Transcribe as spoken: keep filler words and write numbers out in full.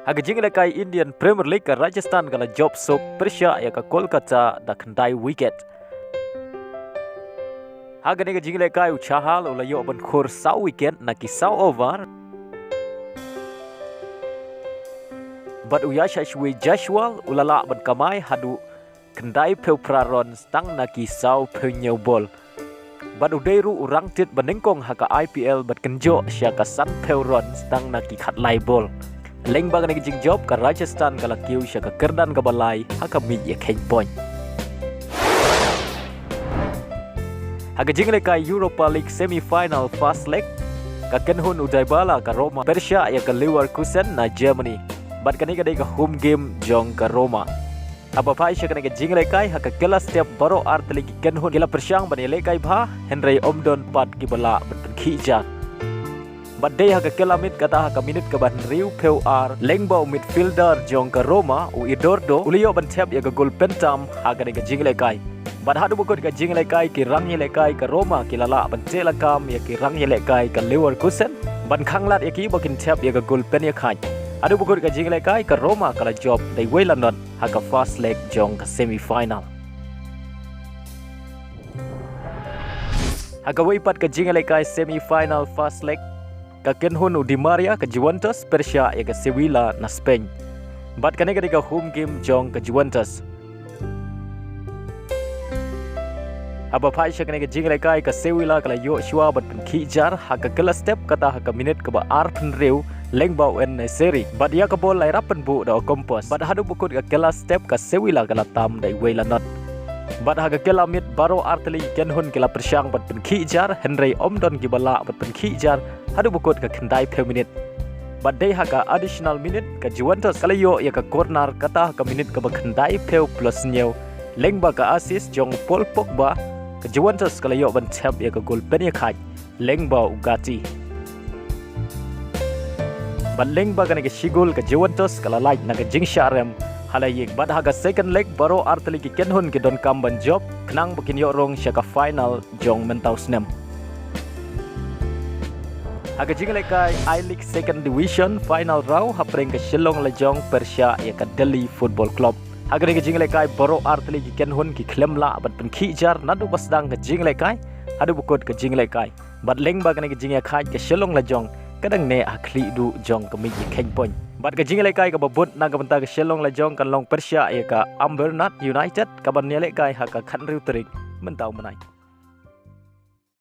Ha ka jingïalehkai Indian Premier League, ka Rajasthan ka la jop suk pyrshah ïa ka Kolkata da khyndai wicket. Ha kane ka jingïalehkai u Chahar u la ïoh ban khur saw wicket na ki saw over. Bad u Yashasvi Jaiswal u la lah ban kamai haduh khyndai phew phra runs tang na ki saw phew hynñiew bol. Bad u dei ruh u rangtit ba nyngkong ha ka I P L bad kynjoh sha ka san phew runs tang na ki khatlai bol. Lyngba kane ka jingjop, ka Rajasthan ka la kiew sha ka kyrdan kaba lai ha ka miej ïakheiñ point. Ha ka jingïalehkai Europa League semi final first leg, ka kynhun u Dybala ka Roma pyrshah ïa ka Leverkusen na Germany. Bad kane ka dei ka home game jong ka Roma. Haba phai sha kane ka jingïalehkai, ha ka kylla step baroh artylli ki kynhun ki la pyrshang ban ïalehkai bha, hynrei ym don pat kiba lah ban pynkhih jar. Bad dei ha ka kylla miet, kata ha ka minit kaba hynriew phew ar, lyngba u midfielder jong ka Roma, u Eduardo, u la ïoh ban thep ïa ka gol pyntam ha kane ka jingïalehkai. Bad haduh ba kut ka jingïalehkai, ki rangïalehkai ka Roma ki la lah ban teh lakam ïa ki rangïalehkai ka Leverkusen ban khanglad ïa ki ba kin thep ïa ka gol pynïakhaid. Haduh ba kut ka jingïalehkai, ka Roma ka la jop da iwei la not ha ka first leg jong ka semi final. Ha kawei pat ka jingïalehkai semi final first leg, ka kynhun u Di Maria ka Juventus pyrshah ïa ka Sevilla na Spain. Bad kane ka dei ka home game jong ka Juventus. Haba phai sha kane ka jingïalehkai, ka Sevilla ka la ïoh shuwa ban pynkhih jar ha ka kylla step, kata ha ka minit kaba arphew hynriew, lyngba u En-Nesyri. Bad ïa ka bol la ïarap pynbuh da u Ocampos. Bad haduh ba kut ka kylla step, ka Sevilla ka la tam da iwei la not. Bad ha ka kylla miet, baroh artylli ki kynhun ki la pyrshang ban pynkhih jar, hynrei ym don kiba lah ban pynkhih jar haduh ba kut ka khyndai phew minit. Bad dei ha ka additional minute, ka Juventus ka la ïoh ïa ka corner, kata ha ka minit kaba khyndai phew plus hynñiew. Lyngba ka assist jong Paul Pogba, ka Juventus ka la ïoh ban thep ïa ka gol pynïakhaid lyngba u Gatti. Bad lyngba kane ka shi gol, ka Juventus ka la lait na ka jingshah rem ha la ïing. Bad ha ka second leg, baroh artylli ki kynhun ki donkam ban jop khnang ba kin ïoh rung sha ka final jong mynta u snem. Ha ka jingïalehkai I-League Second Division final round, hapdeng ka Shillong Lajong pyrshah ïa ka Delhi Football Club. Ha kane ka jingïalehkai, baroh artylli ki kynhun ki khlem lah ban pynkhih jar naduh ba sdang ka jingïalehkai haduh ba kut ka jingïalehkai. Bad lyngba kane ka jingïakhaid, ka Shillong Lajong ka dang neh ha khlieh duh jong ka miej ïakheiñ point. Bad ka jingïalehkai kaba bud na ka bynta ka Shillong Lajong kan long pyrshah ïa ka Ambernat United kaban ïalehkai ha ka khathynriew tarik mynta u bnai.